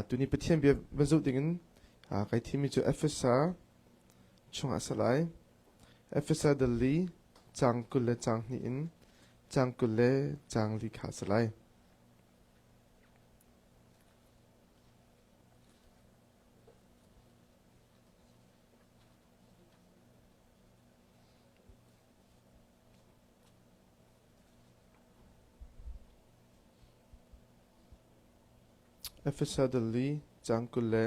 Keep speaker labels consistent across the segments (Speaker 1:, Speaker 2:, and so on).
Speaker 1: Tuni Pathian bia van zoh dingin kai thimmi cu Efesa chungah a si lai. Efesa dal li caang 20 le caang hnih in caang 20 le caang li kha a si lai. Efesa dal li caang 20 le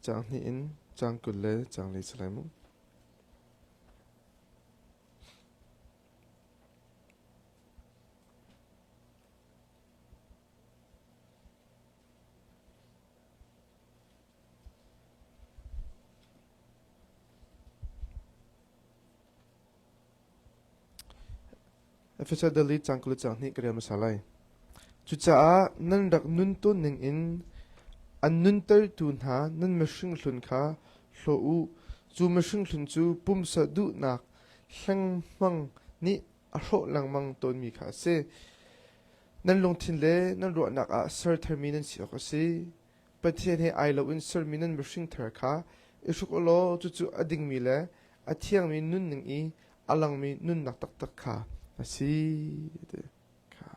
Speaker 1: caang hnih in caang 20 le caang li si lai mu. Efesa dal i caang 20 le caang hnih ka rel hmasa lai. Cucaah nan rak nun tawn ningin an nuntertu hna nan mihring hlun kha hlaw u. Cu mihring hlun cu pumsa duhnak hlengmang nih a hrawh lengmang tawnmi kha a si. Nan lungthin le nan ruahnak ah ser tharmi nan si awk a si. Pathian he ai loin sermi nan mihring thar kha i hruk u law cucu a dingmi le a thiangmi nunning i a langmi nunnak taktak kha a si. Kha.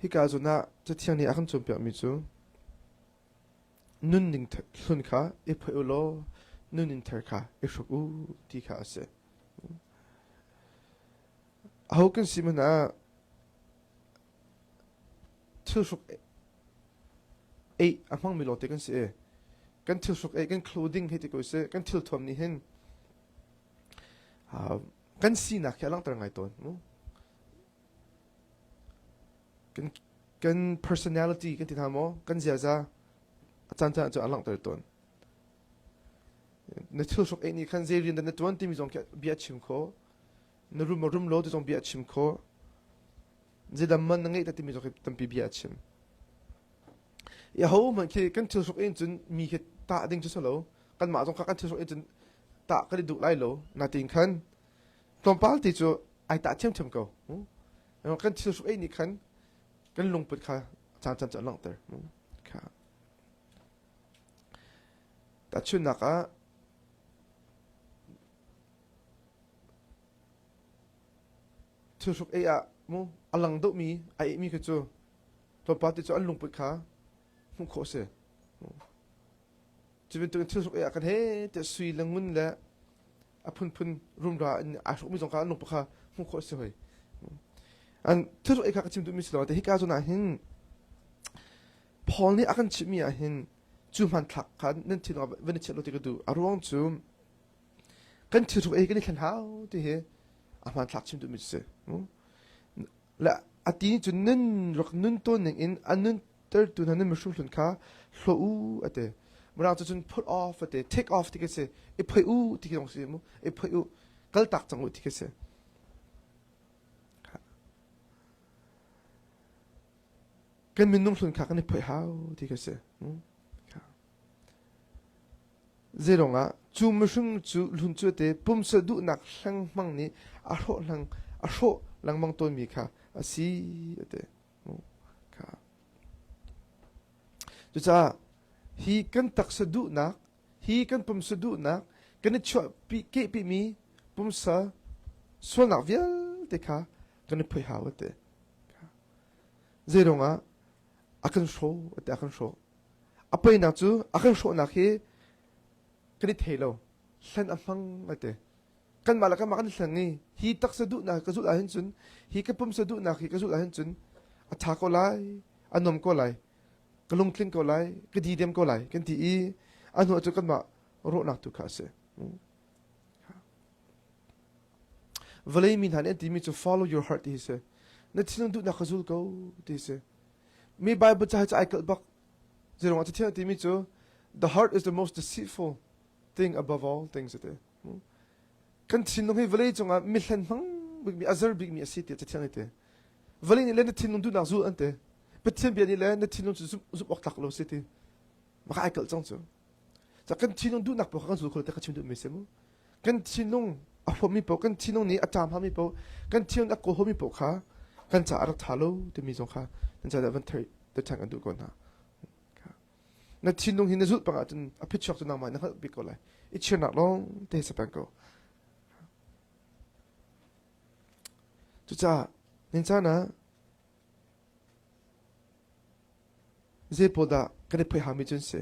Speaker 1: Hika zawn ah Cathiang nih a kan cawnpiakmi cu nunning hlun kha i phoih u law nunning thar kha i hruk u ti kha a si. Aho kan si hmanh ah thilhruk ei a hmangmi lawngte kan si i kan thilhruk ei kan clothing hei ti ko sih kan thilthuam nih hin kan sinak hi a langhter ngai tawn mu. Kan kan personality kan ti hna maw kan ziaza a caan caan cu a langhter tawn. Na thilhruk ei nih khan zei rian dah na ṭuan timi zong khi bia a chim khawh. Na rum a rum lo ti zong bia a chim khawh. Zeidam man na ngeih ta timi zong khi tampi bia a chim. I aho hmanh khi kan thilhruk in cun mi khi tah ding cu si lo. Kanmah zong kha kan thilhruk in cun tah kan i duh lai lo. Natin khan tlawmpal ti cu ai tah ṭhiamṭhiam ko. Kan thilhruk ei nih khan kan lungput kha caan caan cu a langhter. Kha. Tahchunhnak ah thilhruk ei ah mu a lang deuhmi a eimi kha cu tlawmpal ti cu an lungput kha hmuh khawh a si. Cu bantukin thilhruk ei ah khan he tiah sui le ngun le a phunphun rumra in aa hrukmi zong kha an lungput kha hmuh khawh a si hoi. An thilhruk ei kha ka chim duhmi si lo te hika zawn ah hin Paul nih a kan chimhmi ah hin cu hmanthlak kha nan thinlung ah van i chiah lo ti ka duh. A ruang cu kan thilhruk ei kan i thlen hau ti hi a hmanthlak chim duhmi si. Le a ti cu nun rak nun tawn ning in a nun tertu hna nan mihrum hlun kha hlaw u a ti. Mirang cu cun put off a ti, take off ti ka si, i phoi u ti khi si mu, i phoi u, kal tak cang u ti ka si. Kan minung hlun kha kan i phoih hau ti ka si. Zeirong ah cu mihring cu hlun cu te pumsa duhnak hlengmang nih a hrawh hlang a hrawh lengmang tawnmi kha a si a ti. Kha. Cucaah hi kan taksa duhnak hi kan pumsa duhnak kan i chuahpi kehpimi pumsa sualnak vialte kha kan i phoih hau a ti. Zeiruangah a kan hrawh a ti a kan hrawh. A poinak cu a kan hrawhnak hi kan i thei lo. Hlen a hmang a ti. Kanmah le kanmah kan i hleng i hi taksa duhnak ka zulh ahhin cun hi ka pumsa duhnak hi ka zulh ahhin cun a ṭha ko lai, a nuam ko lai, ka lungtling ko lai, ka didem ko lai kan ti i a hnu ah cu kanmah rawhnak tu kha a si. Vawlei mi hna nih an timi cu follow your heart ti hi si. Na thinlung duhnak kha zul ko ti si. Mi Bible ca hi cu ai kalh bak. Zeirong ah Cathiang timi cu the heart is the most deceitful thing above all things ti. Kan thinlung hi vawlei cungah mi hlen hmang bikmi a zer bikmi a si tiah Cathiang nih ti. Vawlei nih le na thinlung duhnak zul an ti. Pathian bia nih le na thinlung cu zumh awk tlak lo si ti. Maka ai kalh cang cu. Ca kan thinlung duhnak paoh kha kan zul kho te ka chim duhmi si mu. Kan thinlung a huammi paoh, kan thinlung nih a ṭam hami paoh, kan thinlung a kawhawmi paoh kha Kan caah a rak ṭha lo timi zong kha nan caah van theih ṭhan kan duh ko hna. Na thinlung hi na zulh pang ahcun a phichuak cu nangmah na hngalh bik ko lai. I chirnak lawng te si peng ko. Cucaah nin caan ah zei pawl dah kan i phoih hami cu an si?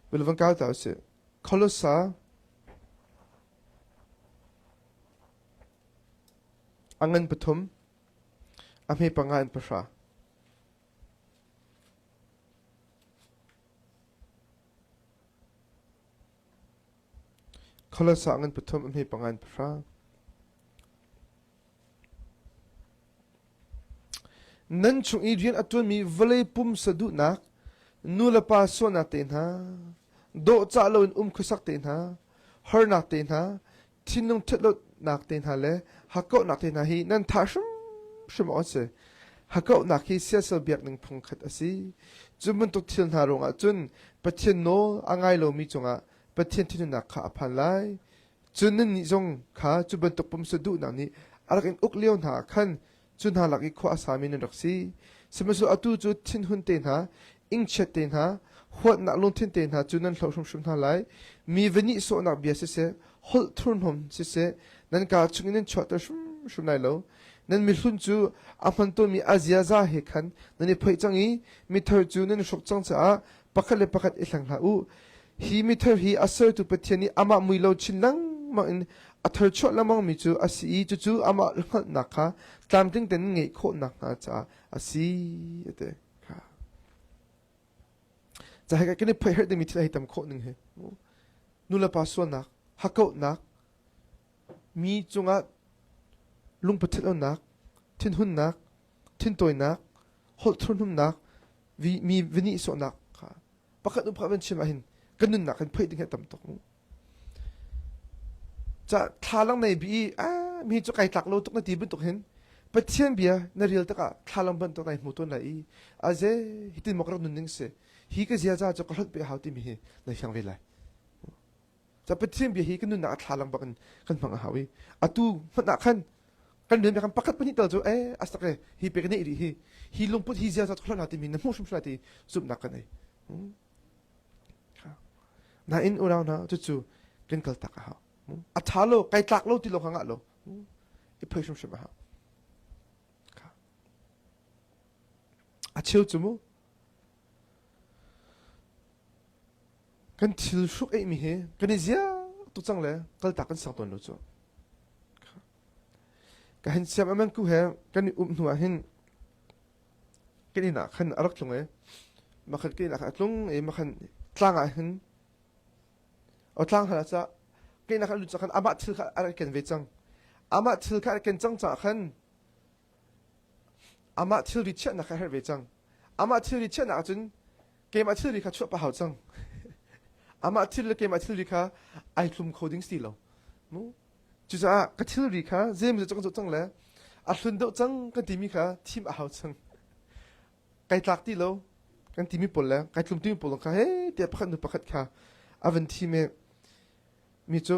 Speaker 1: Vil van kau ta usih. Kolosa a ngan pathum, a hme panga in pahra. Kolosa a ngan pathum, a hme panga in pahra. Nan chung i rian a ṭuanmi vawlei pumsa duhnak, nulepa sualnak te hna, dawhcah loin um khuasak te hna, harnak te hna, thinlung ṭhatlonak te hna le hakkauhnak te hna hi nan thah hrimhrim awk an si. Hakkauhnak hi siasal biakning phungkhat a si. Cu bantuk thil hna ruangah cun Pathian nawl a ngai lomi cungah Pathian thinhunnak kha a phan lai. Cun nannih zong kha cu bantuk pumsa duhnak nih a rak in uk lio hna ah khan cu hna lak i khua a sami nan rak si. Sihmanhsehlaw atu cu thinhun te hna, ingchiat te hna, huatnak lungthin te hna cu nan hloh hrimhrim hna lai. Mi va nihsawhnak bia siseh, holh thurhnawm siseh, nan kaa chungin nan chuahter hrimhrim lai lo. Nan mihlun cu a hman tawnmi a ziaza he khan nan i phoih cang i mithar cu nan i hruk cang caah pakhat le pakhat i hleng hlah u. Hi mithar hi a sertu Pathian nih amah mui lo chin lengmang in a tharchuah lengmangmi cu a si i cucu amah hngalhnak kha tlamtling tein ngeih khawh nakhnga caah a si a ti. Ca he kan i phoih herh dingmi thil hei tam khawh ning hi. Nulepa sualnak, hakkauhnak, mi cungah lungput lonak, thinhunnak, thintawinak, holh thurhnumnak, mi va nihsawhnak kha pakhat nu pakhat van chim ahhin kan nunnak kan phoih ding hi a tam tuk. Ca thlalang nei bi i ah mi cu kai tlak lo tuk na ti bantuk hin Pathian bia na rel tikah thlalang bantuk nai hmu tawn lai i aze hitin maw ka rak nun ning si hi ka ziaza cu ka hlonh pe hau timi hi na fiang ve lai. Ca Pathian bia hi kan nunnak a thlalang bak in kan hmang a hau i atu hmanh ah khan kan rian kan pakhat pahnih tal cu eh asak e hi pe ka neih rih hi hi lungput hi ziaza cu hlonh timi na hmuh hrimhrim lai ti zumhnak kan ei. Nain unau hna cucu kan kal tak a hau. A ṭha lo, kai tlak lo ti lo kha ngah lo. I phoi hrimhrim a hau. A cheu cu mu Kan thil hruk eihmi hi kan i ziak tuk cang le kaltak kan sang tawn lo cu. Ka hin siam aman ku he kan i um hnu ah hin kan inn ah khan a rak tlung i makhan kan inn ah khan a tlung i makhan tlang ah hin o tlang hal ah ca kan inn ah khan a lut cang khan amah thil kha a rak ken ve cang amah thil kha a rak ken cang caah khan Amah thilri chiahnak kha a herh ve cang. Amah thilri chiahnak ahcun keimah thilri kha chuah pah hau cang. Amah thil le keimah thilri kha ai tlum kho ding si lo. Mu? Cucaah ka thilri kha zeimaw cu kan cang le a hlun deuh cang kan timi kha thim a hau cang. Kai tlak ti lo kan timi pawl le kai tlum timi pawl kha he tiah pakhat nu pakhat kha a van thim i mi cu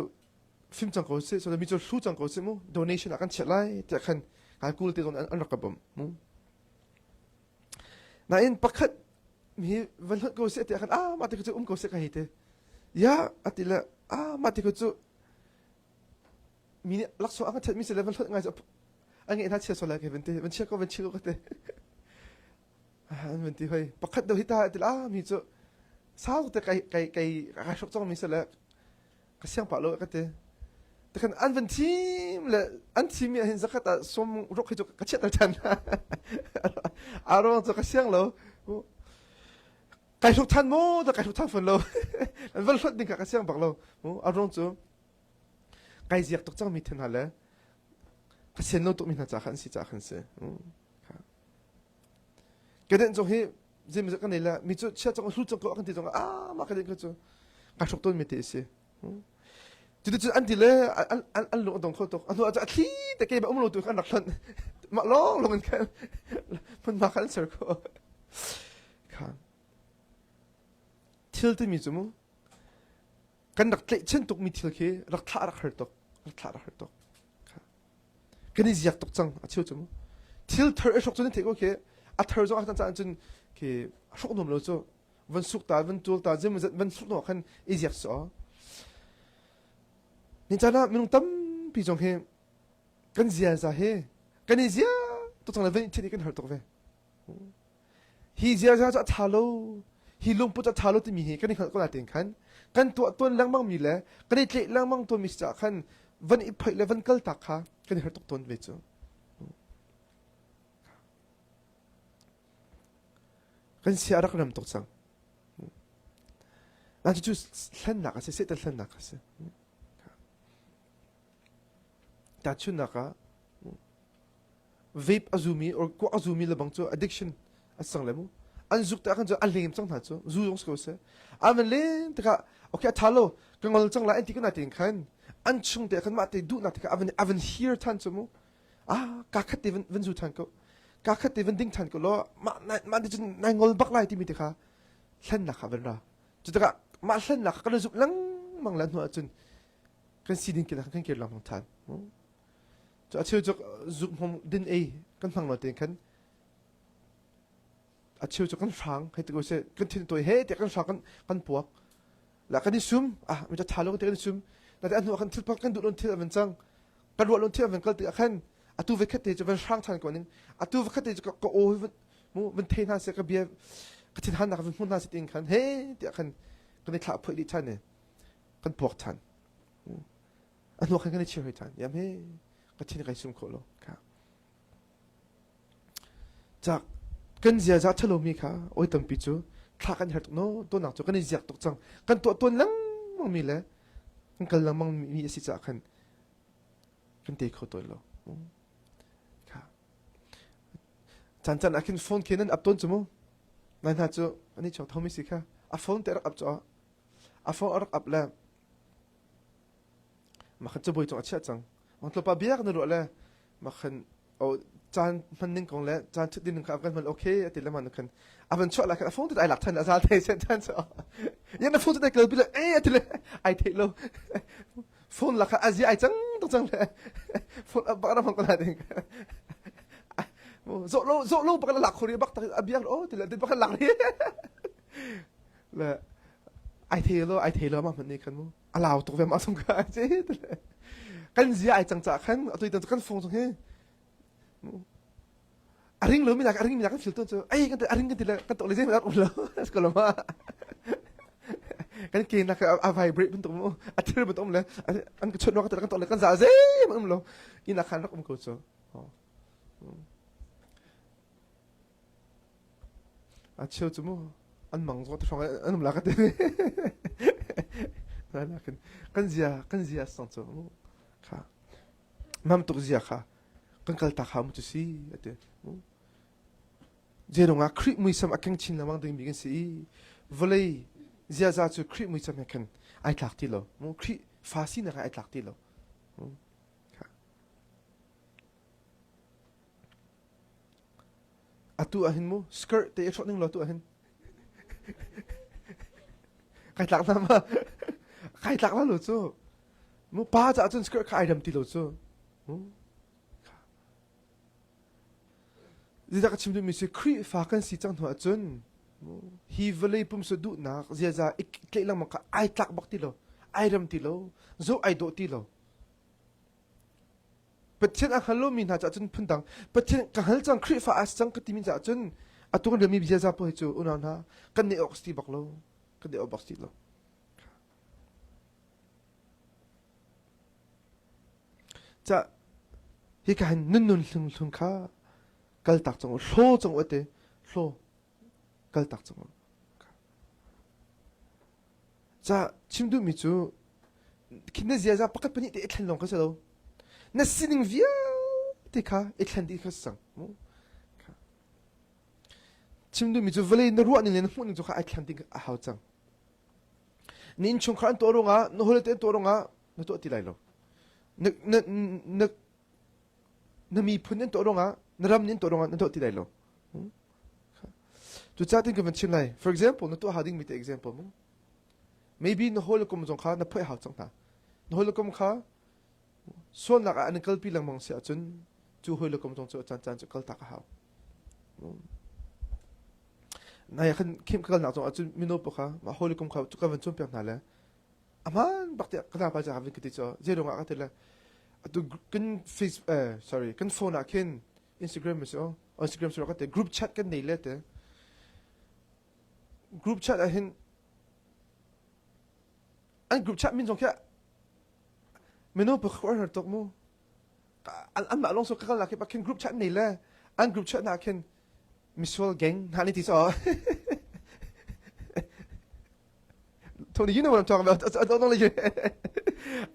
Speaker 1: fim cang ko sih so mi cu hlu cang ko sih mu donation ah kan chiah lai tiah khan ngai kul te zong an rak ka bawmh mu nain pakhat mi van hlut ko sih tiah khan ah mah te cu um ko sih ka hei te ya ati le ah mah te cu mi nih laksawng a kan that mi si le van hlut ngai cu an ngeih hna chia sual lai ke van ti van chia ko van chia ko ka te an van ti hoi pakhat do hi ta ti ah mi cu sau te kai kai kai kai hruk cang mi si le ka siang pah lo ka ti tikhan an van thim le an thim mi hin zakhat ah som ruk hi cu ka chiat than aro cu ka siang lo kai hruk than mu da kai hruk than fon lo an van hlot ding kha ka siang bak lo mu arong cu kai ziak tuk cang mi then ha le ka sian lo tuk mi hna ca kha an si ca khan si Kedenh zong hi zeimawzat kan nei le mi cu chia cang hlu cang ko kan ti zong ah mah kedenh cu ka hruk tawn mi te a si. Cuticun an ti le an an an lung a dong kho tuk. A hnu ah a thli te ke um lo tu kan rak hlonh. Mah lawng lawng in khan hmunhma khan an ser ko. Kha thil timi cu mu kan rak tlaihchan tuk mi thil khi rak thlah rak har tuk. Rak thlah rak har tuk. Kan i ziak tuk cang a cheu cu mu. Thil thar i hruk cu nan theih ko khi a thar zong a caan cun khi hruk nuam lo cu van suk ta van tul ta zim van suk no khan i ziak so. Ni caan ah minung tampi zong hi kan ziaza hi kan i zia tuk cang le van i then i kan har tuk ve. Hi ziaza cu a ṭha lo, hi lungput a ṭha lo timi hi kan i hngalh ko nain khan kan tuah tawn lengmang mi le kan i tleih lengmang tawnmi si caah khan van i phoih le van kal tak kha kan i har tuk tawn ve cu. Kan sia a rak rem tuk cang. Na cucu hlennak a si, Satan hlennak a si. Tahchunhnak ah vape a zumi or kuak a zumi le bang cu addiction a cang le mu an zuk te ah khan cu a lem cang hna cu zu zong si ko seh an van lem tikah okay a tha lo ka ngol cang lai an ti ko na tin khan an chung te khan mah te duhnak tikah avan avan hear than cu mu ah ka khat te van van zu than ko ka khat te van ding than ko lo mah mah te cun nai ngol bak lai timi te kha hlennak kha van ra cu tikah mah hlennak kha kan zuk lengmang le hnu ahcun kan sining kil kan kir lengmang than Cu a cheu cu zuk hmom din ei kan hmang lo tein khan a cheu cu kan hrang hei ti ko seh kan thin tawi he tiah kan hrang kan kan puak la kan i sum ah mi tha lo kan i sum na te a hnu ah khan thil kan duh lon thil a van cang kan ruah lon thil a van kal tikah khan atu ve khat te cu van hrang than ko ning atu ve khat te cu ka aw mu van thei hna seh ka bia ka thin han nak van hmun hna seh tin khan he tiah khan kan i thlah phoih dih than ne kan puak than A hnuak khan kan i chir hoi ṭhan. Iam he ka thin kai sum khawh lo. Kha. Cak kan ziaza ṭhalomi kha oi tampi cu thla kan her tuk no tunak cu kan i ziak tuk cang. Kan tuah tuan lengmang mi le kan kal lengmang mi a si caah khan kan te kho tawn lo. Kha. Caan caan ah khin phone khi nan ap tawn cu mu. Nai hna cu ani chok thomi si kha. A phone te rak ap cu a phone a rak ap le Makhan cabuai cung a chiah cang. Mangtlawpa biak na ruah le makhan o caan hman ning kong le caan chut ding kha kan hman okay ati le man khan a van chuah la khan a phone ai lak than a zal thei sen than so yan na phone ai kal bi le eh ati le ai thei lo phone la kha azi ai cang tuk cang le phone bak ram ko la ding zo lo zo lo bak la lak khori bak tak a biak o ti le bak lak ri le ai thei lo ai thei lo ma hman ni khan mu a lau tuk ve ma sung ka ce kan zia ai cang cha khan atu tan kan fong chung hi a ring lo mi nak a ring mi nak kan fil ton chu ai kan a ring kan ti le kan tok le zem um lo ko lo ma kan ke nak a vibrate bantuk mu a thil bantuk um le an ka chut kan tok le kan za zem um lo ina khan rak um ko chu A cheu cu mu an mang zawt hrawng an um la ka ti. Kan zia kan zia sang cu mu kha mam tuk zia kha kan kal tak ha mu cu si ati mu Zerong ah Khrih muisam a keng chin lengmang dingmi kan si i vawlei ziaza cu Khrih muisam he khan ai tlak ti lo mu Khrih fa sinak ah ai tlak ti lo Atu ah hin mu skirt te i hrawh ning law tu ah hin kai tlak na ma kai tlak la lo cu mu pa caah cun skirt kha ai rem ti lo cu Zeicah ka chim duhmi si Khrihfa kan si cang hnu ahcun hi vawlei pumsa duhnak ziaza i tlaih lengmang kha ai tlak bak ti lo ai rem ti lo zoh ai dawh ti lo Pathian a hngal lomi hna caah cun phundang Pathian ka hngal cang Khrihfa a si cang ka timi caah cun atu kan rianmi ziaza pawl hi cu unau hna kan neih awk si bak lo kan neih awk bak si lo ca hi ka hin nun nun hlung hlung kha kal tak cang u hlaw cang u te hlaw kal tak cang u Ca chim duhmi cu khi na ziaza pakhat pahnih te i thlen lawng kha si lo. Na sining vialte kha i thlen dih kha si cang. Chim duhmi cu vawlei na ruah ning le na hmuh ning cu kha ai thlen ding a hau cang. Na innchungkhar an tuah ruangah, na hawile te an tuah ruangah na tuah ti lai lo. Na, na, na, na miphun an tuah ruangah, na ram nih an tuah ruangah na tuah ti lai lo. Cucaah tin ka van chim lai. For example, na tuah hau dingmi te example mu. Maybe na hawikom zong kha na phoih hau cang hna. Na hawikom kha sualnak ah an kalpi lengmang si ahcun. Cu hawi le kom zong cu a caan caan cu kaltak a hau. Nai khan khim ka kalnak zong ahcun mino pa kha mah hawi le kom kha ka van cawnpiak hna le a hmaan bak tiah ka pa ca ka ti cu zei ruangah ka ti le atu kan face eh sorry kan phone ah khin Instagram si o Instagram si ka ti group chat kan nei le te group chat ah hin an group chat min zong khi mino pa khuar har tuk mu an anmah lawng so ka kal nak khi khin group chat nei le an group chat na khin misual gang hna ni ti so Tony, you know what I'm talking about. I don't know you.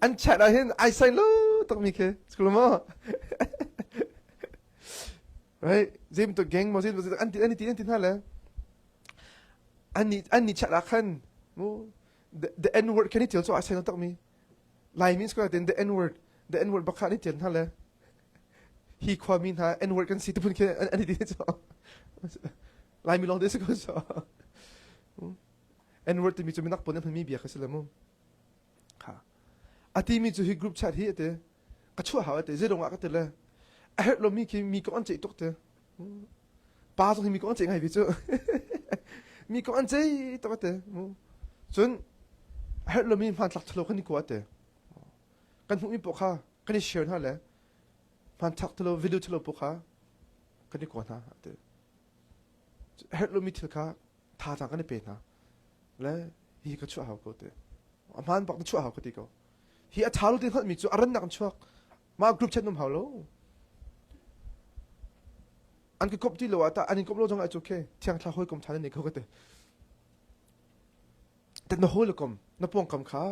Speaker 1: An chat ah hin ai sai lo tak mi khi. School mo. Right? Zim to gang mo zim an ti an ti an ti hna le. An ni an ni chat ah khan mu the, the N word kan i til so ai sai lo tak mi. Lai means ko the N word the N word bakha ni til hna le. Hi khua mi hna N word kan si ti phun khi an ti so. Laimi lawng te si ko so. N-word timi cu minak pawl nih hmanmi bia kha si le mu. Kha. A timi cu hi group chat hi ate ka chuah hau ate zeidong ah ka ti le a herh lomi khi mi kong an ceih tuk te. Pa zong hi mi kong an ceih ngai ve cu. mi kong an ceih tuk ate. Cun a herh lomi hmanthlak thalo kan i kua ate. Kan hmuhmi paoh kha kan i share hna le hmanthlak thalo video thalo paoh kha kan i kua hna ate. Herh lomi thil kha thazaang kan i pe hna le hi ka chuah hau ko te a hmaan bak na chuah hau ka ti ko hi a ṭha lo ti hngalhmi cu a rannak in chuak mah group chat um hau lo an ka kop ti lo ah tah an in kop lo zong ah it's okay thiang thla hawikom ṭha nan nei ko ka ti tet na hawi le kom na pawngkam kha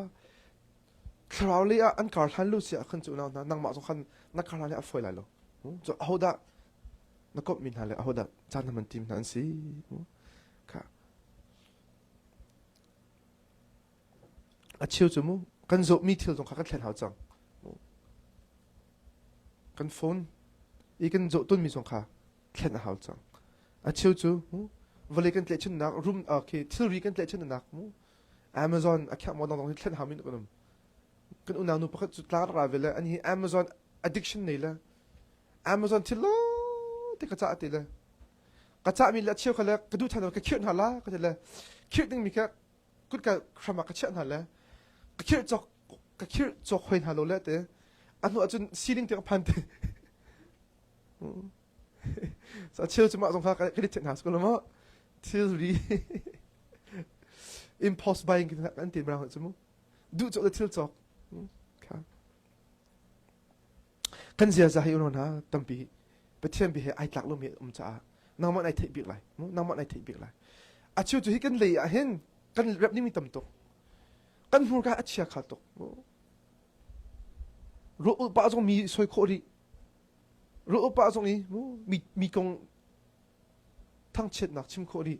Speaker 1: thlarau lei ah an kar hlan lo si ah khan cu unau hna nangmah zong khan na kar hlan a fawi lai lo cu ahodah na komhmi hna le ahodah caan na hman tim hna an si kha a cheu cu mu kan zawhmi thil zong kha kan thlen hau cang kan phone i kan zawh tonmi zong kha thlen a hau cang a cheu cu vawlei kan tlaihchannak room okay thilri kan tlaihchannak mu Amazon a khiak mo dong dong hi thlen hau min kan um kan unau nu pakhat cu tlang ra ve le an hi Amazon addiction nei le Amazon thil lo ti ka cah ti le ka cahmi le cheu kha le ka duh than ka khirh hna la ka ti le khirh dingmi kha kut ka hram ah ka chiah hna le ka khirh cawk ka khirh cawk hoi hna lo le te a hnu ahcun ceiling te ka phan te sa cheu cu mah zong kha ka ka rit hna ko lo maw thil ri impulse buying kan ti brang cu mu duh cawk le thil cawk kha Kan ziaza hi unau hna tampi Pathian bia he ai tlak lomi um caah nangmah nai theih bik lai. Nangmah nai theih bik lai. A cheu cu hi kan lei ah hin kan rep dingmi tam tuk. Kan hmurka a chia kha tuk. Ruah ulh pah zong mi soi khawh rih. Ruah ulh pah zong i mi mi kong thangchiatnak chim khawh rih.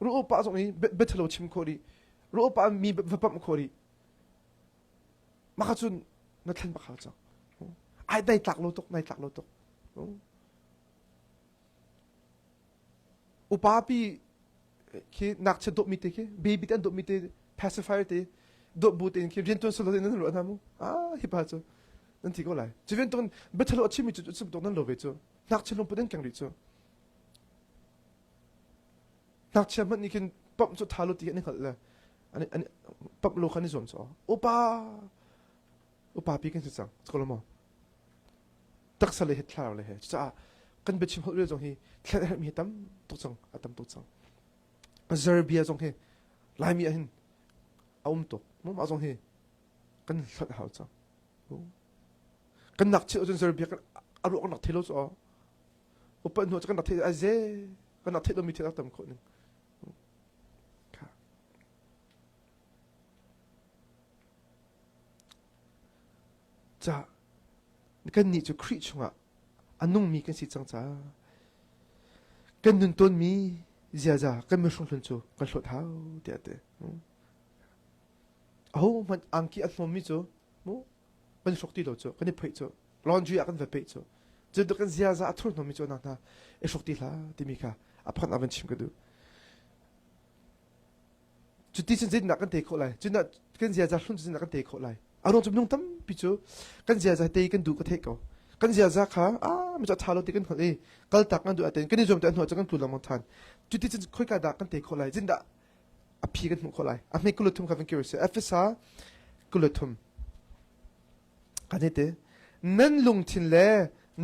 Speaker 1: Ruah ulh pah zong i biathalo chim khawh rih. Ruah ulh pah mi va pamh khawh rih. Mah cun na thlen bak hau cang. Ai dai tlak lo tuk, nai tlak lo tuk. Upa pi khi ngakchia dawtmi te khi baby te an dawtmi te pacifier te dawt bu tein khi riantuan solo in nan ruah hna mu. Ah hi pa cu nan thi ko lai. Cu rian tuan biathalo a chimmi cu cu tuk nan lo ve cu. Ngakchia lungput an keng rih cu. Ngakchia hmanh nih khin pump cu tha lo ti an i hngalh le an an pump lo khan i zuam cu upa upa pi kan si cang ko maw taksa le he thlarau le he cucaah kan biachim holh zong hi thlen herhmi hi tam tuk cang a tam tuk cang Serbia zong hi Laimi ah hin a um tuk mah zong hi kan hlonh hau cang kan nak chih cun Serbia kan a ruah kan rak thei lo cu upa hnu cu kan rak thei a ze kan rak theih lomi thil a tam khawh ning Ca kannih cu Khrih chungah a nungmi kan si cang caah kan nun tawnmi ziaza kan mihrung hlun cu kan hlawt hau tiah a ti. Ahohmanh angki a hnawmmi cu mu kan hruk ti lo cu kan i phoih cu laundry ah kan va peih cu cu kan ziaza a thurhnawmmi cu hna i hruk ti hlah timi kha a phanh ah van chim ka duh. Cuti cun zeitindah kan tei khawh lai? Cun kan ziaza hlun cu zeitindah kan tei khawh lai? A ruang cu minung tampi cu kan ziaza tei kan duh ka theih ko. Kan ziaza kha ah mi cu a ṭha lo ti kan hngalh i kaltak kan duh ahtin kan i zuam te hnu ah cun kan tlu lengmang ṭhan. Cuti cun khoika dah kan tei khawh lai? Zindah a phi kan hmuh khawh lai? A hme 23 kha van kir sih. Efesa 23. Kan hei ti. Nan lungthin le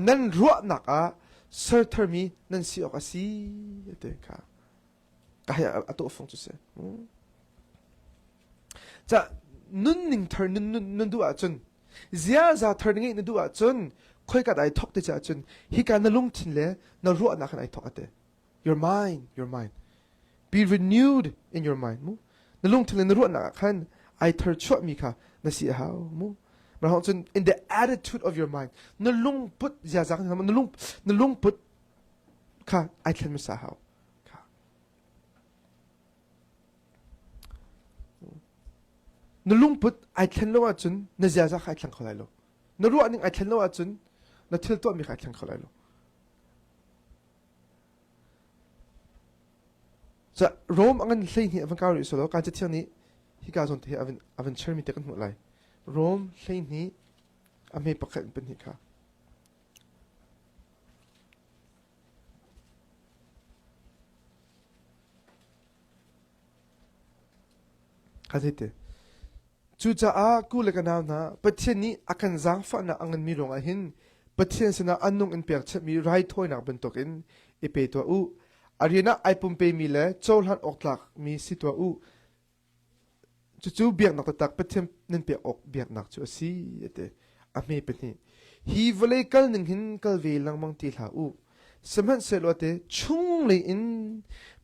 Speaker 1: nan ruahnak ah sertharmi nan si awk a si ti kha. Ka hei a tawhfung cu si. Ca nunning thar nun nun duh ahcun ziaza thar na ngeih na duh ahcun khoika dah ai thawk ti caah cun hika na lungthin le na ruahnak khan ai thawk ate. Your mind, your mind. Be renewed in your mind mu. Na lungthin le na ruahnak ah khan ai thar chuahmi kha na si a hau mu. Mah cun in the attitude of your mind na lungput ziaza na lung na lungput kha ai thlen hmasa hau. Na lungput ai thlen lo ahcun na ziaza kha ai thleng kho lai lo. Na ruahning ai thlen lo ahcun na thil tuahmi kha ai thleng kho lai lo. Ca Rome a ngan 12 a van kau rih selaw kan cathiang nih hika zawn te hi a van a van chermi te kan hmuh lai. Rome 12 a hme pakhat in pahnih kha. Ka thei te. Cucaah ku le ka nau hna, Pathian nih a kan zaangfahnak a nganmi ruangah hin Pathian sinah a nung in pekchanhmi raithawinak bantukin i pe tuah u. A rian ah ai pumpemi le cohlan awk tlakmi si tuah u. Cucu biaknak taktak Pathian nan pek awk biaknak cu a si, a ti. A hme pahnih. Hi vawlei kal ning hin kal ve lengmang ti hlah u. Sihmanhsehlaw te chunglei in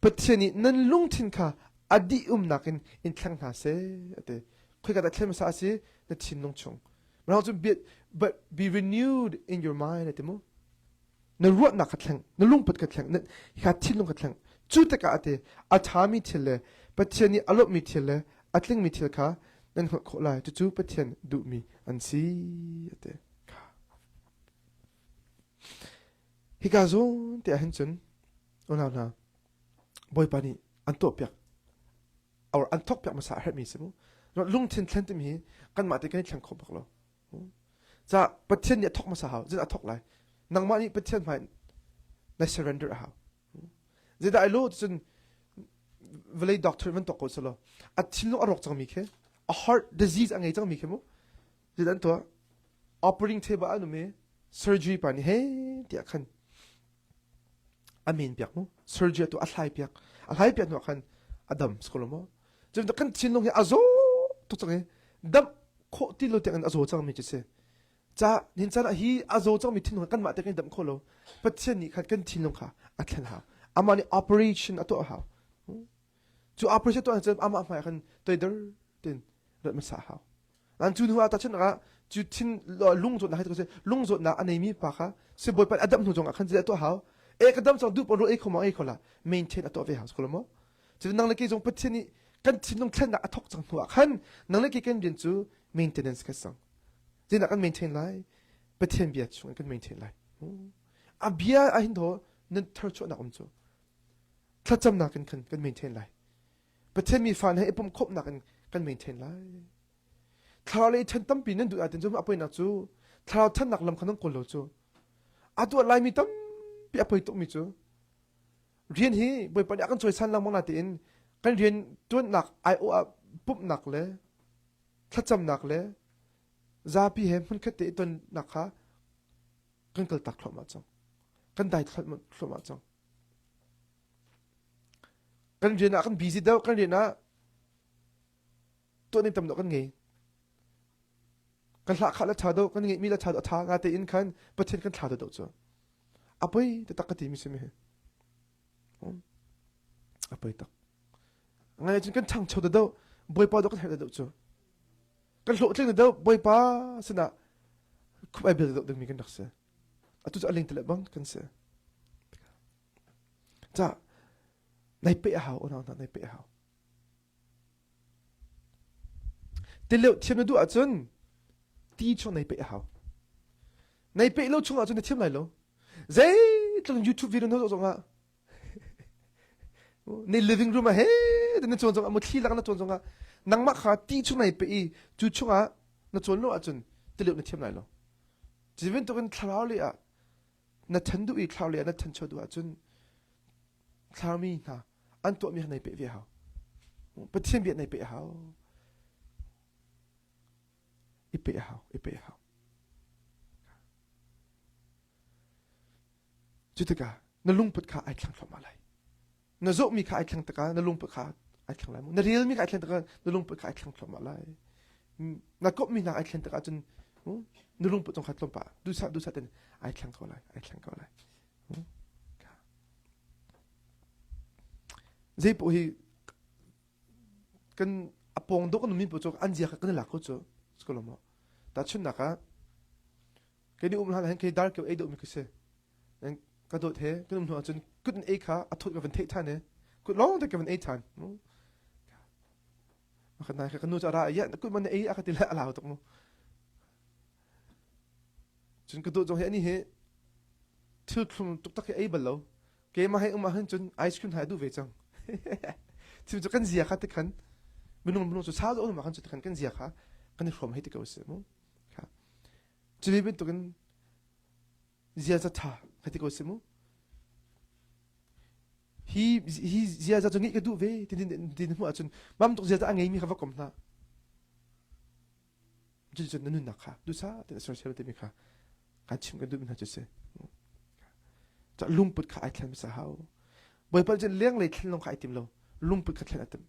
Speaker 1: Pathian nih nan lungthin kha a dih umnak in in thleng hna seh, a ti. Khoika dah thlen hmasa a si? Na thinlung chung. Mah cun but be renewed in your mind, a ti mu. Na ruahnak kha thleng, na lungput kha thleng, na kha thinlung kha thleng. Cu tikah a ti, a ṭhami thil le Pathian nih a lawmhmi thil le a tlingmi thil kha nan hngalh khawh lai. Cucu Pathian duhmi an si, a ti. Hika zawn te ah hin cun unau hna Bawipa nih an tuahpiak or an thawkpiak hmasa a herhmi si mu. Lungthin thlen timi hi kanmah te kan i thleng kho bak lo. Ca Pathian nih a thawk hmasa hau. Zeidah a thawk lai? Nangmah nih Pathian hmai na surrender a hau. Zeidah ai lo cun vawlei doctor van tuak ko selaw a thinlung a rawk cangmi khi a heart disease a ngei cangmi khi mu zeidah an tuah operating table an um i surgery pa nih he tiah khan a men piak mu surgery tu a hlai piak a hlai piak hnu ah khan a dam skolo mo cun kan thinlung hi a zaw tuk cang i dam khawh ti lo tiang in a zaw cangmi cu si ca hin caan ah hi a zaw cangmi thinlung kanmah te kan dam kho lo Pathian nih khan kan thinlung kha a thlen hau amah nih operation a tuah hau cu operation tuah cun amah hmai ah khan toidor tin rat hmasa hau Nan cu hnu ah tahchunhnak ah cu thin lung zawtnak hi lung zawtnak a neimi pa kha sibawi a dam hnu zong ah khan zeidah tuah hau e ka dam cang duh pawn ro ei kho ma ei kho la maintain a tuah ve hau ko lo maw cu nang le kei zong Pathian nih kan thinlung thlennak a thok cang hnu ah khan nang le kei kan rian cu maintenance ka sang zeidah kan maintain lai Pathian bia chung kan maintain lai a bia a hin tho nan tharchuahnak um cu thlacamnak in khan kan maintain lai Pathian mi fa he i pumh khawmhnak in kan maintain lai Thlarau lei ṭhen tampi nan duh ahcun cu a poinak cu thlarau ṭhannak lam kha nan kawl lo cu. A tuah laimi tampi a poi tukmi cu rian hi Bawipa nih a kan cawisan lengmang na tiin kan rian ṭuannak aiawh ah pumhnak le thlacamnak le zapi he hmunkhat te i tonnak kha kan kaltak thluahmah cang. Kan dai thluahmah cang. Kan rian ah kan busy deuh, kan rian ah tuah ning tam deuh kan ngei. Kan hlah khah le ṭha deuh, kan ngeihmi le ṭha deuh a ṭha nga tein khan Pathian kan thla deuh cu. A poi taktak ka timi si mi hi. A poi tak. Ngai cun kan ṭhangcho deuh, Bawipa deuh kan herh deuh cu. Kan hlawhtling deuh, Bawipa sinah khup ai bil deuh dingmi kan rak si. Atu cu a ling tele bang kan si. Ca nai pe a hau, unau hna nai pe a hau. Tileuh thiam na duh ahcun ti chung nei peih a hau. Nei peih lo chung ahcun na thiam lai lo. Zeitluk YouTube video na zoh zongah ni living room ah he na cawn zongah muthli lak na cawn zongah nangmah kha ti chung nei peih i cu chungah na cawn lo ahcun tileuh na thiam lai lo. Cu bantukin thlarau lei ah na ṭhan duh i thlarau lei ah na ṭhancho duh ahcun thlarami hna an tuahmi kha nei peh ve hau. Pathian bia nei peh hau. I peh hau, i peh hau. Cu tikah na lungput kha ai thleng thluahmah lai. Na zawhmi kha ai thleng tikah na lungput kha ai thleng lai. Na relmi kha ai thleng tikah na lungput kha ai thleng thluahmah lai. Na komhmi hna ai thlen tikah cun na lungput zong kha tlawmpah duhsah duhsah ten ai thleng ko lai, ai thleng ko lai. Zei paoh hi kan a pawng dawh kan ummi paoh cu an zia kha kan i lak ko cu. Ko lo maw? Tahchunhnak ah Kei nih um hlan hin kei dar keu ei deuhmi ka si. Ka dawt he kan um hnu ahcun kut in ei kha a thawt ka van theih ṭhan i kut lawng te ka van ei ṭhan. Ka nai ka nu cu a ra i kut man na ei a ka ti le a lau tuk mu. Cun ka dawt zong hi ani hi thil thlum tuktak hi ei bal lo. Keimah he um ahhin cun ice cream hai duh ve cang. Thil cu kan zia kha tikhan minung minung cu sau deuh um ahkhan cu tikhan kan zia kha kan i hrawm hei ti ko si mu. Cuvi bantukin ziaza ṭha ka ti ko si mu. Hi hi ziaza cu ngeih ka duh ve ti ti na hmuh ahcun mah bantuk ziaza a ngeimi kha va kom hna. Cuticun na nunnak kha duhsah tein a sersiam timi kha kan chim kan duhmi hna cu si. Lungput kha ai thlen hmasa hau. Bawipa nih cun lenglei thlen lawng kha ai tim lo. Lungput kha thlen a tim.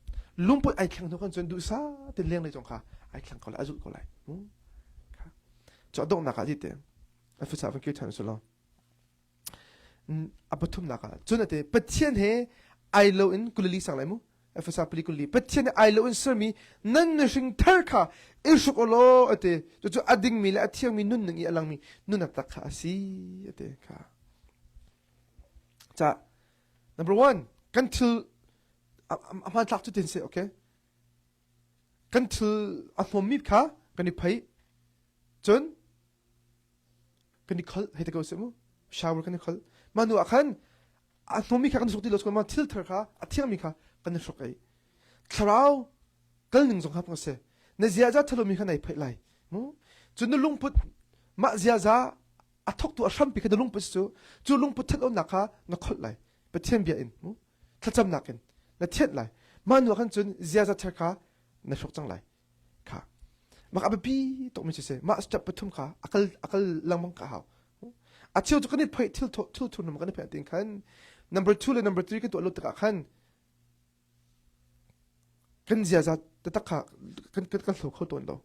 Speaker 1: Lungput ai thleng hnu kan cun duhsah tein lenglei zong kha ai thleng ko lai, a zulh ko lai. Cu a donghnak ah te a fusa van kir ṭhan su law. A pathumnak ah cun ate Pathian he ai lo in kulili sang lai mu. Efesa pali kulli Pathian he ai lo in sermi nan mihring thar kha i hruk u law ate cucu a dingmi le a thiangmi nunning i a langmi nunnak tak kha a si ate kha. Ca number one kan thil a hmanthlak cu tin si okay kan thil a hnawmmi kha kan i phei cun kan i kholh hei te ko seh mu shower kan i kholh mah nu ah khan a hnawmmi kha kan i hruk ti lo ma thil thar kha a thiangmi kha kan i hruk ei thlarau kal ning zong kha a si na ziaza thalomi kha nai pheih lai mu cun na lungput mah ziaza a thawktu a hrampi kha na lungput cu cu lungput that lonak kha na kholh lai Pathian bia in mu thlacamnak in na thianh lai mah nu ah khan cun ziaza thar kha na hruk cang lai kha mah a biapi tukmi cu si mah step pathum kha akal akal lengmang ka hau a cheu cu kan i phoih thil thil thur kan i phoih tin khan number 2 le number 3 kan tuah lo tikah khan kan ziaza taktak kha kan kan kan hlo kho tawn lo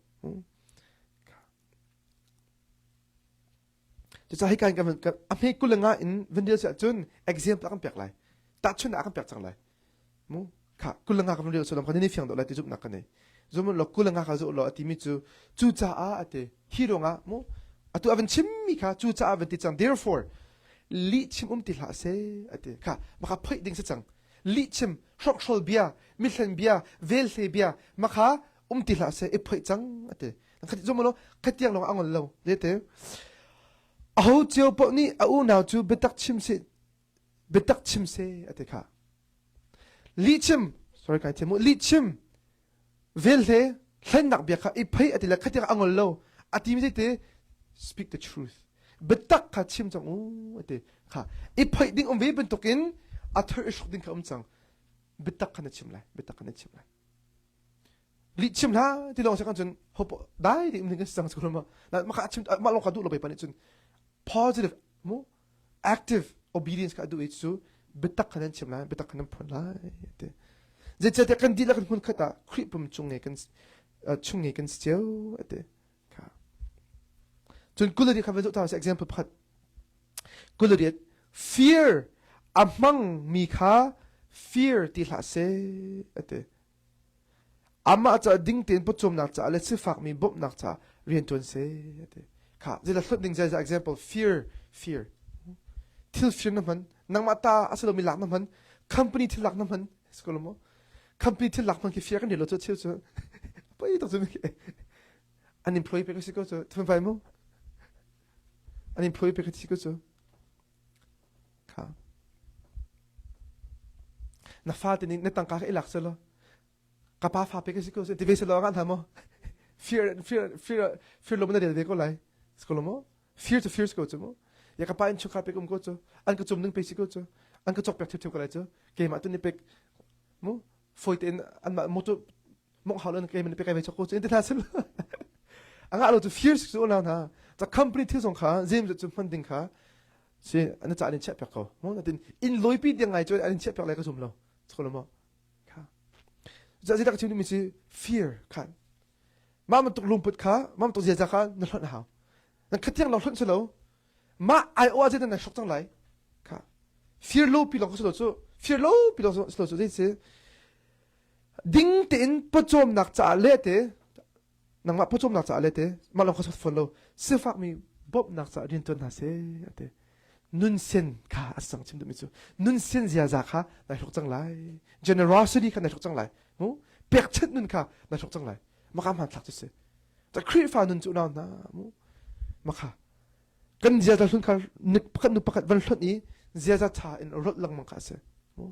Speaker 1: Cucaah hika in kan a hme kul le nga in van rel si ahcun example a kan pek lai. Tahchunhnak a kan pek cang lai. Mu kha kul le nga kan rel sulam kha ni fiang deuh lai ti zumhnak ka nei. Zum law kul le nga kha zoh law a timi cu cucaah a ti hi ruangah mu atu a van chimmi kha cucaah van ti cang therefore lih chim um ti hlah seh a ti kha maka phoih ding si cang lih chim hrokhrol bia mihlen bia velhle bia makha um ti hlah seh i phoih cang a ti Khati zum lo khatiang lawng a ngol lo te aho cio paoh nih a unau cu biatak chim se biatak chim se a ti kha lih chim sorry kai thiam mu lih chim vel hle hlennak bia kha i phei a ti le khatiang a ngol lo a ti mi te speak the truth biatak kha chim cang u a ti kha i phoih ding um ve bantukin a thar i hruk ding kha um cang biatak kha na chim lai biatak kha na chim lai lih chim hlah ti lawng si kan cun hope dai ding ding sang chu ma ma kha chim ma long kha duh lo pe pa nih cun positive mu active obedience kha duh i cu biatak kha nan chim lai biatak kha nan phun lai te zeicahtiah kan dihlak hmun khat ah Khrih pum chung nge kan chung nge kan si cio ate kha cun kulari kha van zoh ta example pakhat kulariat fear a hmang mi kha fear ti hlah se ate Amah caah ding tein pawcawmnak caah le sifakmi bawmhnak caah rian ṭuan seh a ti. Kha zeidah hlut ding zeidah example fear fear thil fir na hman nangmah ta a si lomi lak na hman company thil lak na hman si ko lo maw company thil lak hman khi fear kan rel lo cu cheu cu poi tuk cu an employee pe ka si ko cu thun vai mu an employee pe ka si ko cu kha na fate nih na tangka kha i lak selaw ka pa fa pe ka si ko ti ve selaw nga hna maw fear fear fear fear lo na rel ve ko lai si ko lo maw? Fear cu fear si ko cu mu. Ya ka pa in chungkhar pek um ko cu. An ka cum ning pe si ko cu. An ka cawk piak thiu ko lai cu. Keimah tu ni pek mu foi tein anmah motor mong hau lo keimah ni pek ai ve chok ko cu. In ti hna sil. Anga lo cu fear si cu unau hna. Ca company thil zong kha zem cu hman ding kha si an ca an in chiah piak ko. Mu natin in loipi tiang ngai cu an in chiah piak lai ka zum lo. Cholo mo. Kha. Zeidah ka chim duhmi si fear khan mah bantuk lungput kha mah bantuk ziaza kha na hlonh a hau nan khathiang lo hlonh si lo mah ai o ah zeidah nan hrok cang lai kha fir lo pi lawng si lo cu fir lo pi lawng si lo cu zei si ding tein pawcawmnak caah le te nangmah pawcawmnak caah le te mah lawng kha sot fawn lo sifakmi bawmhnak caah rian tuan hna seh ate nunsen kha a sang chim duhmi cu nunsen ziaza kha nai hruk cang lai generosity kha nai hruk cang lai mu pekchanh nun kha na hruk cang lai maka hmanthlak cu si ta Khrihfa nun cu unau hna mu maka kan ziaza hlun kha pakhat nu pakhat van hlonh i ziaza tha in rolh lengmang kha a si mu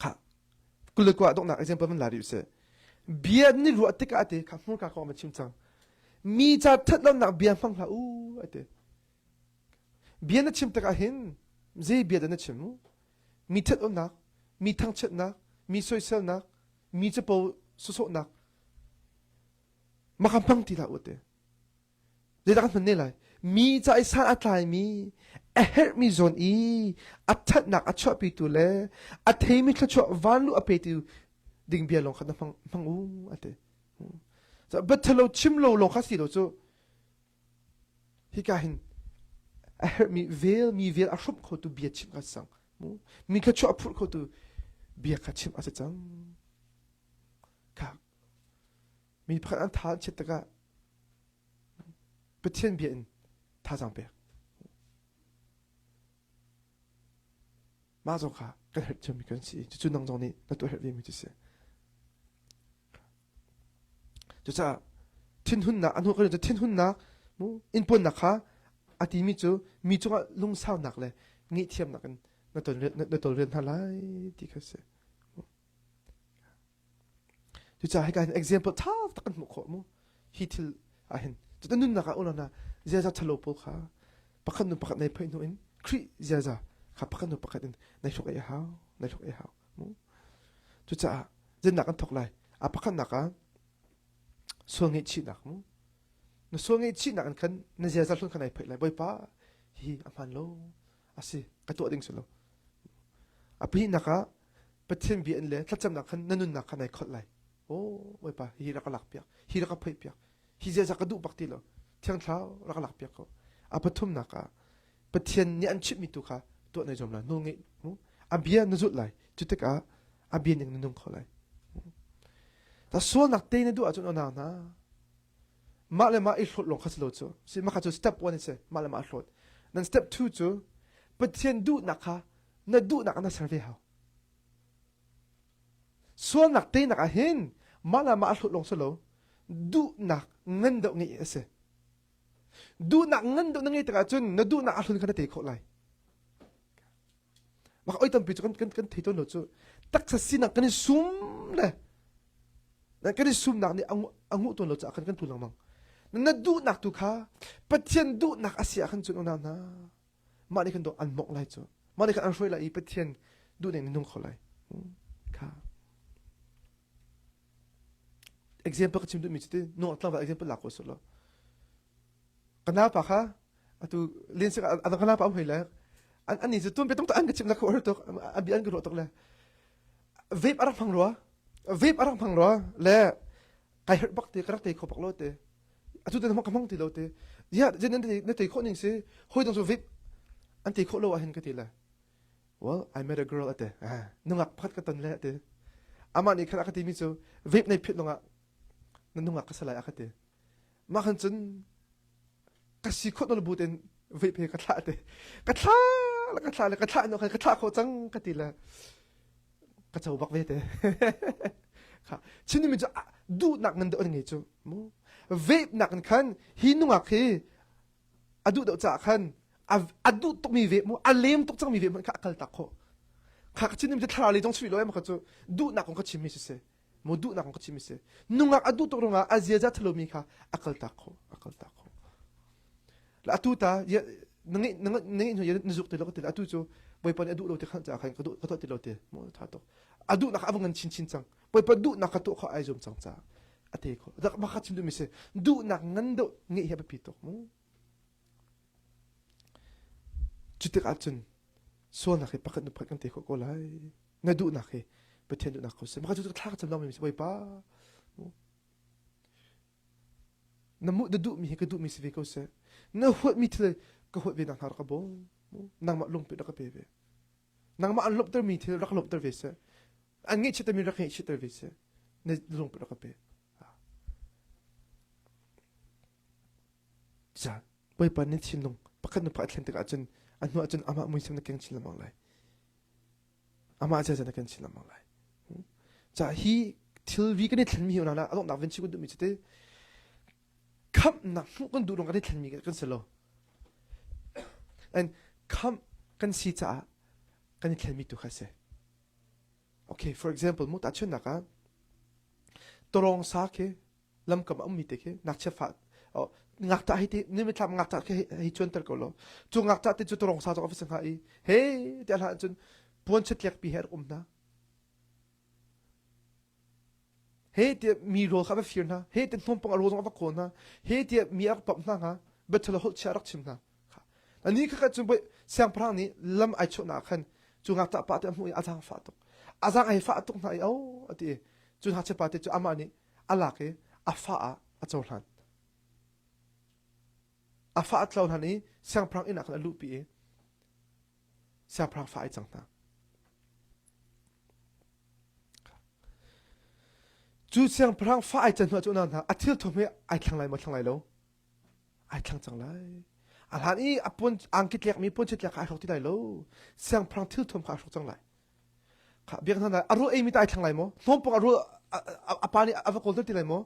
Speaker 1: kha kulekua donghnak example van la rih sih bia ni ruah tikah ate kha hmurka kong ma chim cang mi ca that lonak bia hmang hlah u ate bia na chim tikah hin zei bia dah na chim mu mi ṭhat-awnak, mi thangchiatnak, mi soiselnak, mi capo sawsawhnak maka hmang ti hlah u te. Zeidah kan hman ne lai? Mi ca i san a tlaimi, a herhmi zawn i a ṭhatnak a chuahpitu le a theimi thluachuah vanlu a petu ding bia lawng kha na hmang, hmang u a ti. Biathalo chim lo lawng kha si lo cu Hika hin a herhmi vel mi vel a hrawmh khotu bia chim kha si cang. Mi thluachuah a phurh khotu bia kha chim a si cang. Kha mi pakhat an tha an chiat tikah Pathian bia in thazaang pek. Mah zong kha kan herh ciomi kan si i cucu nang zong nih na tuah herh vemi cu si. Cucaah thinhunnak a hnu kan cu thinhunnak mu inpuannak kha a timi cu mi cungah lungsaunak le ngaihthiamnak in na na tawlrel hna lai ti kha si. Cucaah hika hin example ṭha tak kan hmuh khawh mu. Hi thil ah hin cuta nunnak ah unau hna ziaza ṭhalo pawl kha pakhat nu pakhat nei phoih hnu in Khrih ziaza kha pakhat nu pakhat in nei hruk ei a hau, nei hruk ei a hau. Mu. Cucaah zinnak kan thawk lai. A pakhatnak ah sual ngaihchihnak mu. Na sual ngaihchihnak in khan na ziaza hlun kha nai phoih lai. Bawipa hi a hmaan lo. A si, ka tuah ding si lo. A pahnihnak ah Pathian bia in le thlacamnak khan na nunnak kha nai kholh lai. Oh, Bawipa, hi rak ka lak piak, hi rak ka phoih piak, hi ziaza ka duh bak ti lo. Thiang Thlarau rak ka lak piak ko. A pathumnak ah Pathian nih an chimhmi tu kha tuah nai zuam lai. Nawl ngeih mu. A bia na zulh lai. Cu tikah a bia ning na nung kho lai. Ta sualnak te na duh ahcun unau hna mah le mah i hlawt lawng kha si lo cu. Si mah kha cu step 1 si. Mah le mah hlawt. Nan step 2 cu Pathian duhnak kha na duhnak na ser ve hau. Sualnak teinak ah hin mah le mah a hlawt lawng si lo duhnak ngan deuh ngeih a si. Duhnak ngan deuh na ngei tikah cun na duhnak a hlun kha na tei khawh lai. Mah oi tampi cu kan kan kan thei tawn lo cu taksa sinak kan i sum le kan i sumnak nih a nguh tawn lo caah kan kan tu lengmang. Na duhnak tu kha Pathian duhnak a si ah khan cun unau hna mah nih khan dawh an mawngh lai cu mah nih khan an hruai lai i Pathian duhning na nung kho lai kha example ka chim duhmi cu ti nung tlangval example lak ko su law ka nau pa kha atu len sik adang ka nau pa um hoi le an ani cu tun pe tung an ka chim la ko tuk an bi an ka ruah tuk le vape arak phang rua vape arak phang rua le kai herh bak te ka rak te kho bak lo te atu te ka hmang ti lo te ya jen na te khawh ning si hoi dong cu vape an te khawh lo ah hin ka ti le well I met a girl ate nungak pakhat ka ton le ate amah nih khan a ka timi cu vape nei phit longah na nungak ka salai a ka ti mah khan cun ka si khawh nawl bu tein vape he ka thlah te ka thlah le ka thlah le ka thlah no khan ka thlah khawh cang ka ti le ka co bak ve te kha chinmi cu duhnak ngan deuh an ngei cu mu vape nak in khan hi nungak hi a duh deuh caah khan a duh tukmi ve mu a lem tuk cangmi ve hmanh kha a kal tak khawh kha ka chin cu thlarau lei zong chuih lo em kha cu duhnak kong ka chimmi si si. Mu duhnak ka chim si. Nungak a duh tuk ruangah a ziaza thalomi kha a kaltak kho, a kaltak kho. La atu ta na ngeih na ngeih na zuk ti lo ka ti atu cu Bawipa nih a duh lo ti khan ca khan ka duh ka tuah ti lo ti mu tha tuk. A duhnak a va ngan chinchin cang. Bawipa duhnak ka tuah kho ai zum cang ca a te kho. Dak ma kha chim duhmi si duhnak ngan deuh ngeih hi a biapi tuk mu. Cu tikah cun sualnak hi pakhat nu pakhat kan te khawh ko lai. Na duhnak hi Pathian duhnak ko seh. Maka cu thla ka cam lo mi si Bawipa. Na mu na duhmi hi ka duhmi si ve ko seh. Na huatmi thil ka huat ve nak hna rak ka bawm. Nangmah lungput rak ka pe ve. Nangmah an lawmhtermi thil rak lawmhter ve seh. An ngaihchiattermi rak ngaihchiatter ve seh. Na lungput rak ka pe. Ca Bawipa nih thinlung pakhat nu pakhat thlen tikah cun a hnu ahcun amah muisam na keng chin lengmang lai. Amah ziaza na keng chin lengmang lai. Ca hi thilri kan i thlenmi hi unau a donghnak vin chim kan duhmi cu te khamhnak hmuh kan duh lawng kan i thlenmi kan si lo. And khamh kan si caah kan i thlenmi tu kha si. Okay, for example, mu tahchunhnak ah tawlawng sa khi lamkam a ummi te khi ngakchia fa ngakṭah hi ti nimithlap ngakṭah khi hei cuanter ko law cu ngakṭah te cu tawlawng sa zong a va si hnga i he ti hlah cun puan chiatliak pi he rak um hna he tiah mi rawl kha va fir hna he tiah hnawmpang a rawl zong a va kawl hna he tiah mi a rak pamh hna hnga biathalo holh chia a rak chim hna Ani kha cun siangpahrang nih lam ai chawhnak khan cu ngakṭah pa te a hmuh i a zaang fah tuk. A zaang ai fah tuk hna i o a ti. Cu ngakchia pa te cu amah nih a lak i a fa ah a cohlan. A fa a cohlan i siangpahrang inn ah khan a luhpi i siangpahrang fa ai cang hna. Cu siangpahrang fa ai can hnu ah cu hna a thil thum hi ai thlang lai maw thlang lai lo? Ai thlang cang lai. A hlan i a puan angki tlekmi puan tlek kha ai hrok ti lai lo. Siangpahrang thil thuam kha ai hrok cang lai. Kha biak hna a rul eimi ta ai thlang lai maw? Hnawmpang a rul a pa nih a va kawlter ti lai maw?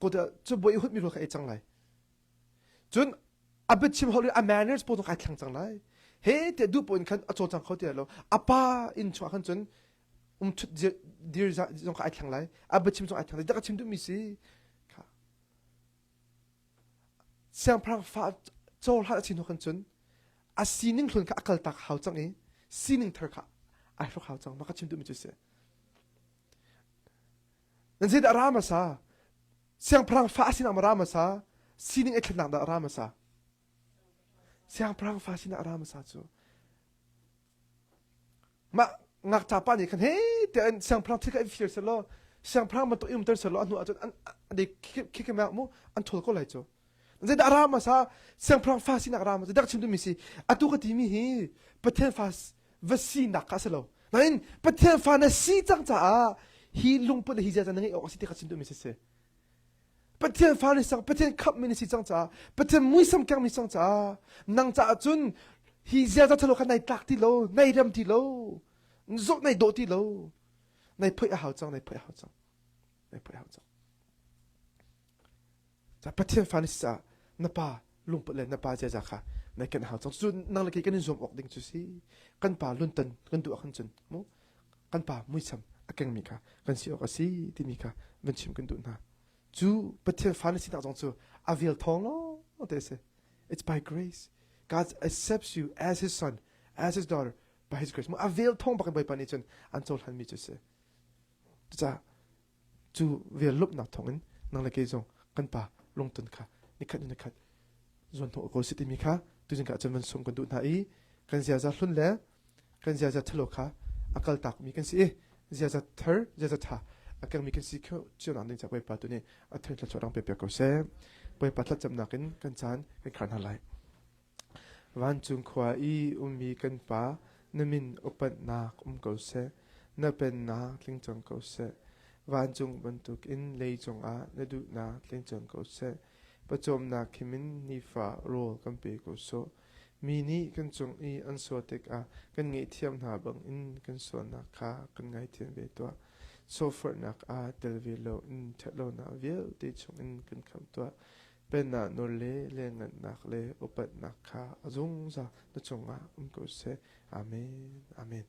Speaker 1: Kawlte cu bawi i hutmi rul kha ei cang lai. Cun a biachim holh a manners pawl zong ai thlang cang lai. He tiah duh paoh in khan a cawlcang kho ti lai lo. A pa inn chungah khan cun um thut dir zong kha ai thlang lai. A biachim zong ai thlang lai. Dak a chim duhmi si. Kha Siangpahrang fa cohlan a si hnu khan cun a sining hlun kha a kaltak hau cang i sining thar kha ai hruk hau cang. Mah ka chim duhmi cu a si. Nan zeidah a ra hmasa? Siangpahrang fa a sinak ma ra hmasa? Sining ai thlennak dah a ra hmasa? Siangpahrang fa sinak a ra hmasa cu. Mah ngakṭa pa nih khan he tiah in siangpahrang thil kha in fir selaw siangpahrang bantuk i umter selaw a hnu ahcun an khi mu an ṭhawl ko lai cu. Zeidah a ra hmasa? Siangpahrang fa sinak a ra hmasa. Dak chim duhmi si atu ka timi hi Pathian fa va sinak kha a si lo. Nain Pathian fa na si cang caah hi lungput le hi ziaza na ngeih awk a si ti kha chim duhmi si si. Pathian fa ni sang Pathian khamhmi na si cang caah Pathian muisam kengmi cang caah nang caah cun hi ziaza thalo kha nai tlak ti lo nai rem ti lo zawh nai dawh ti lo nai phoih a hau cang nai phoih a hau cang nai phoih a hau cang ca Pathian fa na si caah na pa lungput le na pa ziaza kha nai ken a hau cang cu nang le kei kan in zuam awk ding cu si kan pa luntan kan duh ah khan cun mu kan pa muisam a kengmi kha kan si awk a si timi kha van chim kan duh hna cu Pathian fa na sinak zong cu a vel thawng lawng te si it's by grace God accepts you as his son as his daughter by his grace a vel thawng bak in Bawipa nih cun an cohlan mi cu si cucaah cu vel lawmhnak thawngin nang le kei zong kan pa lungtun kha nikhat in nikhat zuan hnawh ko si timi kha tuzing ka cun van sung kan duh hna i kan ziaza hlun le kan ziaza thalo kha a kaltak mi kan si i ziaza thar ziaza tha a kengmi kan si kho cio nak ding ca Bawipa tu nih a thar thluachuah rang pe piak ko seh Bawipa thlacamnak in kan caan kan khar hna lai Vancung khua i ummi kan Pa na min upatnak um ko seh na pennak tling cang ko seh vancung bantukin leicung ah na duhnak tling cang ko seh pawcawmnak khimin nifa rawl kan pe ko sawh Mi nih kan cung i an sual tikah kan ngaihthiam hna bangin kan sualnak kha kan ngaithiam ve tuah. Sawhforhnak ah tel ve loin ṭhatlonak vialte chungin kan khamh tuah. Pennak nawl le lianngannak le upatnak kha a zungzal na cungah um ko seh. Amen. Amen.